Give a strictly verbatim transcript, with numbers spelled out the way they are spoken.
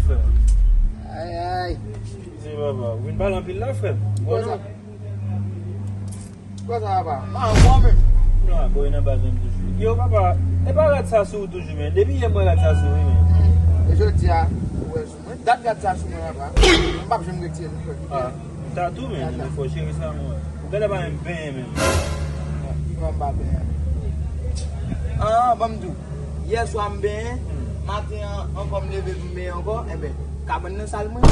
Frè m. Ay, ay. Se papa, ou vin pale anpil la, frè m. Bon, non. Kòman sa, papa? M pa anfòm menm. Non, boy nan baz menm toujou. Yo, papa, e pa rad sa sou ou toujou, men. Depi yè m wè rad sa sou ou, men. E jodi a, ou wè sou mwen. Dat rad sa sou mwen, papa. M p ap janm retire l, frè. Ah, m ta tou, men. Men fò cheri sa, mwen. Ou genlè pa menm benyen, menm. Kòman m pa benyen? Ah, ban m di w. Yè swa m benyen, maten an, ankò m leve pou m benyen ankò, enben, kabann nan sal mwen.